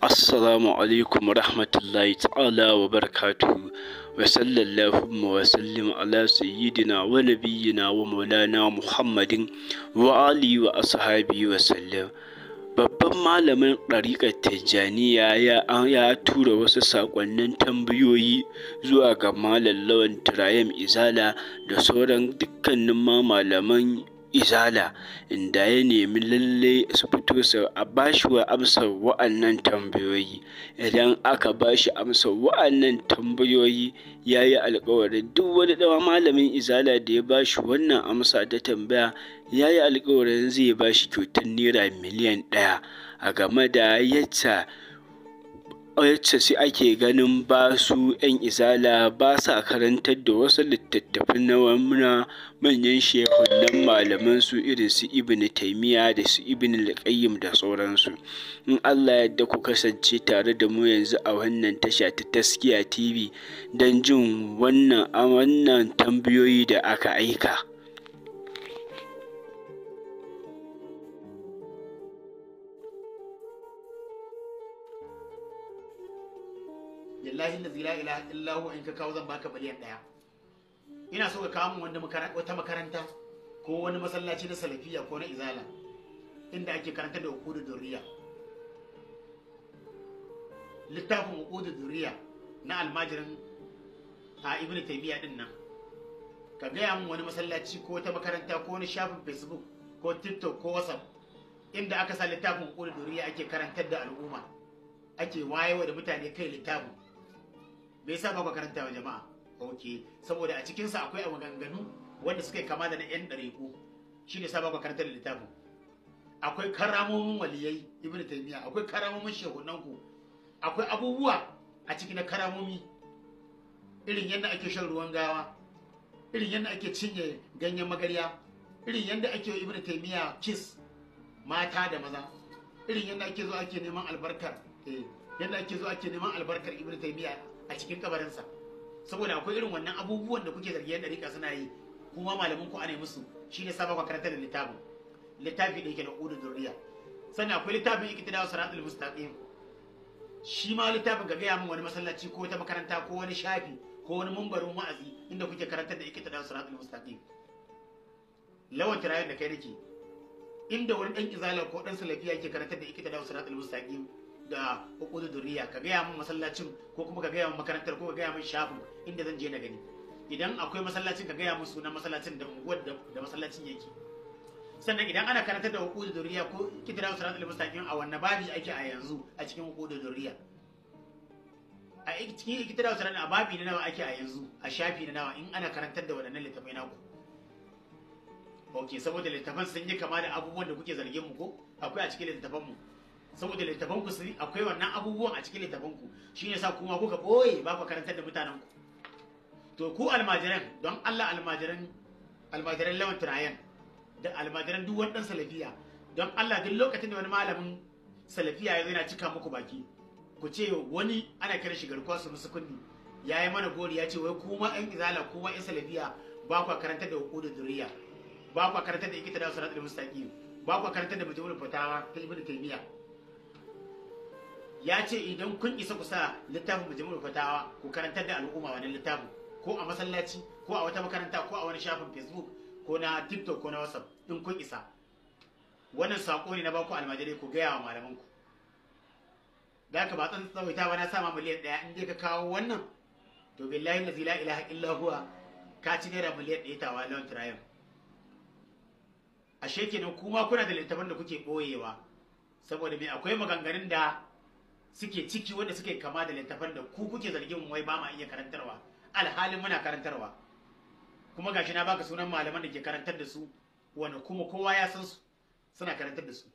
Assalamu alaikum rahmatullahi ta'ala wa barakatuhu wa sallallahu wa sallim ala sayyidina wa nabiyyina wa maulana Muhammadin wa alihi wa ashabihi wa sallam. Babban malamin ɗariƙar Tijjaniya ya tura wasu saƙonnin tambayoyi zuwa ga Malam Lawan Turayim Izala da sauran dukkanin ma malaman Izala, inda ya nemi lalle su fito su a bashi wa amsar wa'annan tambayoyi. Idan aka bashi amsar wa'annan tambayoyi, ya yi alƙawarin duk wani ɗan malamin Izala da ya bashi wannan amsa ta tambaya, ya yi alƙawarin zai bashi kyautar naira miliyan 1 a game da yacce sai ake ganin ba su 'yan Izala ba sa karantar da wasu littattafai na manyan shehunan malamansu irin su Ibn Taymiyyah da su Ibn al-Qayyim da sauransu. In Allah ya yarda, ku kasance tare da mu yanzu a wannan tasha ta Taskiya TV don jin wannan tambayoyi da aka aika. Billahi allazi la ilaha illa huwa, in ka kawo zan baka miliyan 1. Ina so ka kawo min wanda wata makaranta ko wani masallaci na Salafiya ko na Izala inda ake karanta da Uqudu Durriya, littafin Uqudu Durriya na almajirin a Ibnu Taymiya din nan. Ka gaya min wani masallaci ko wata makaranta ko wani shafin Facebook ko TikTok ko WhatsApp inda aka sa littafin Uqudu Durriya ake karantar da al'umma, ake wayewa da mutane kai littafin. Me yasa ba ku karanta wa jama'a? Ok, saboda a cikinsa akwai maganganu wanda suka yi kama da na 'yan ɗariƙu, shi ne sa ba ku karanta da littafin. Akwai karamomin waliyai Ibn Taymiya, akwai karamomin shehunanku, akwai abubuwa a ciki na karamomi, irin yadda ake shan ruwan gawa, irin yadda ake cinye ganyen magarya, irin yadda ake yi Ibn Taymiya kiss mata da maza, irin yadda ake zo ake neman albarkar yadda ake zo ake neman albarkar Ibn Taymiya a cikin kabarinsa. Saboda akwai irin wannan abubuwan da kuke zargi yan dariƙa suna yi, kuma malamin ku ana musu, shine sa ba ku karanta da littafin. Littafi da yake da Uqudu Durriya. Sannan akwai littafin Iqtida Siratul Mustaqim. Shi ma littafin, ka gaya min wani masallaci ko wata makaranta ko wani shafi ko wani mumbarin wa'azi inda kuke karantar da Iqtida Siratul Mustaqim. Lawan Tirayen, da kai nake. Inda wani dan Izala ko dan Salafiya yake karantar da Iqtida Siratul Mustaqim da Uqudu Durriya, ka gaya min masallacin ko kuma ka gaya min makarantar ko ka gaya min shafin inda zan je na gani. Idan akwai masallacin, ka gaya min sunan masallacin da unguwar da masallacin yake. Sannan idan ana karantar da Uqudu Durriya ko Iqtida Siratul Mustaqim, a wanne babi ake a yanzu a cikin Uqudu Durriya, a cikin Iqtida Siratul, a babi na nawa ake a yanzu, a shafi na nawa, in ana karantar da waɗannan littafai naku? Ok, saboda littafan sun yi kama da abubuwan da kuke zargin mu ko akwai a cikin littafan mu. Saboda littafan ku akwai wannan abubuwan a cikin littafan ku, shine sa kuma kuka boye ba ku karantar da mutanen ku. To ku almajiran, don Allah, almajiran Lawan Turayen da almajiran duk wani dan Salafiya, don Allah, duk lokacin da wani malamin Salafiya ya zo yana cika muku baki, ku ce wani ana kiran shi Garkuwa su musu kunni ya yi mana gori, ya ce wai kuma yan Izala, kuma yan Salafiya ba ku karantar da Uqudu Durriya, ba ku karantar da Iqtida Siratul Mustaqim, ba ku karantar da Majmu'ul Fatawa ta Ibnu Taymiyyah. Ya ce idan kun isa, ku sa littafin Majmu'ul Fatawa ku karantar da al'umma wannan littafin, ko a masallaci ko a wata makaranta ko a wani shafin Facebook ko na TikTok ko na WhatsApp, in kun isa. Wannan sako ne na baku almajirai, ku gaya wa malamanku. Da haka ba tsan tsawaita ba, na sama miliyan 1. In dai ka kawo wannan, to billahi la ilaha illa huwa, ka ci naira miliyan 1 tawa, Lawan Tirayen. Ashe kenan kuma kuna da littafan da kuke boyewa. Saboda me? Akwai maganganun da suke ciki wanda suke kama da littafan da ku kuke zargin wai ba ma iya karantarwa, alhalin muna karantarwa. Kuma gashi na baka sunan malaman da ke karantar da su, wanda kuma kowa ya san su suna karantar da su.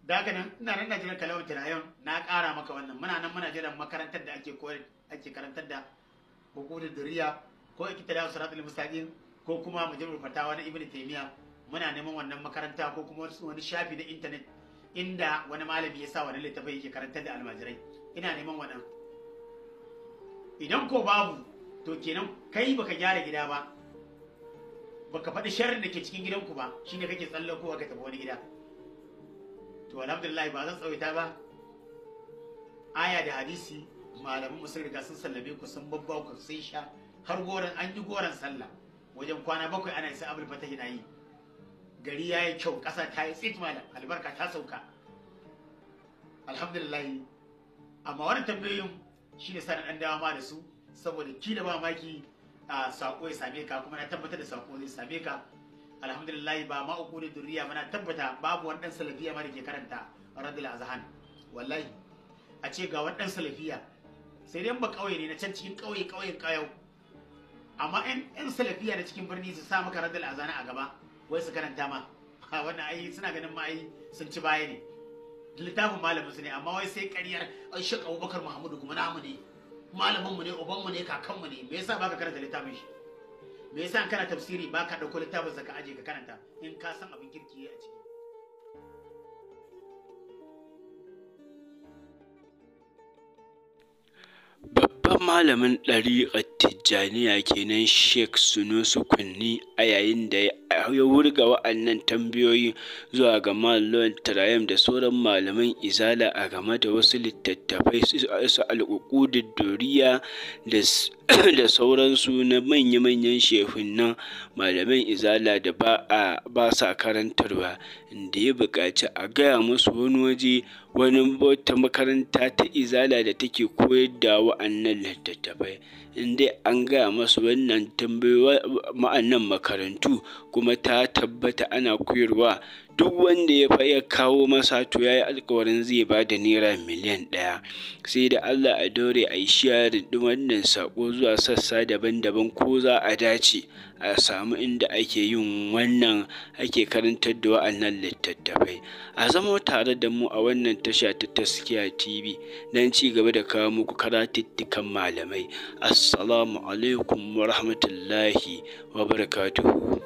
Da haka nan ina nan na jiran ka, Lawan Tirayon. Na ƙara maka wannan. Muna nan muna jiran makarantar da ake koyar, ake karantar da Uqudu Durriya ko Iqtida Siratul Mustaqim ko kuma Majmu'ul Fatawa na Ibn Taymiyyah. Muna neman wannan makaranta ko kuma wani shafi na intanet inda wani malami ya sa wani littafai yake karantar da almajirai. Ina neman wannan. Idan ko babu, to kenan kai baka gyara gida ba, baka faɗi sharrin da ke cikin gidanku ba, shine kake tsallakowa ka tafi wani gida. To alhamdulillah ba zan tsawaita ba. Aya da hadisi malaman mu sun riga sun sallame ku, sun babba ku, sun sha har goran, an yi goran sallah wajen kwana 7 ana isa Abul Fatahi na yi. Gari ya yi kyau, ƙasa ta yi tsit malam, albarka ta sauka, alhamdulillah. Amma wannan tambayoyin shine sa na dan dawo ma da su, saboda kila ba maki a sako ya same ka, kuma na tabbatar da sako zai same ka. Alhamdulillah ba ma uku da duriya mana tabbata babu wani dan salafiya ma da ke karanta Radul Azhan. Wallahi a ce ga wani dan salafiya, sai dai ba kauye ne na can cikin kauye kauyen kayau, amma yan salafiya na cikin birni su sa maka Radul Azhan a gaba wai su karanta ma, wannan ai suna ganin ma ai sun ci baya ne, littafin malamin su ne. Amma wai sai ƙaryar ai Sheikh Abubakar Muhammadu kuma namu ne, malamin mu ne, uban mu ne, kakan mu ne. Me yasa baka karanta littafin shi? Me yasa kana tafsiri baka dauko littafin sa ka aje ka karanta in ka san abin kirki a ciki? Babban malamin ɗariƙar Tijjaniya kenan Sheikh Sunusi Kunni a yayin da ya wurga wa'annan tambayoyi zuwa ga Malam Lawan Turayim da sauran malaman Izala a game da wasu littattafai su Al-Uqudud Durriya da sauransu na manya-manyan shehunan malaman Izala da ba sa karantarwa, inda ya buƙaci a gaya musu wani waje, wani wata makaranta ta Izala da take koyar da wa'annan littattafai. In dai an gaya masu wannan tambayoyi wa'annan makarantu kuma ta tabbata ana koyarwa, duk wanda ya kawo masa to ya yi alkawarin zai ba da naira miliyan 1. Sai da Allah a daure a yi sharing ɗin wannan saƙo zuwa sassa daban-daban, ko za a dace a samu inda ake yin wannan, ake karantar da wa'annan littattafai. A zamo tare da mu a wannan tasha ta Taskiya TV don ci gaba da kawo muku karatuttukan malamai. Assalamu alaikum wa rahmatullahi wa barakatuhu.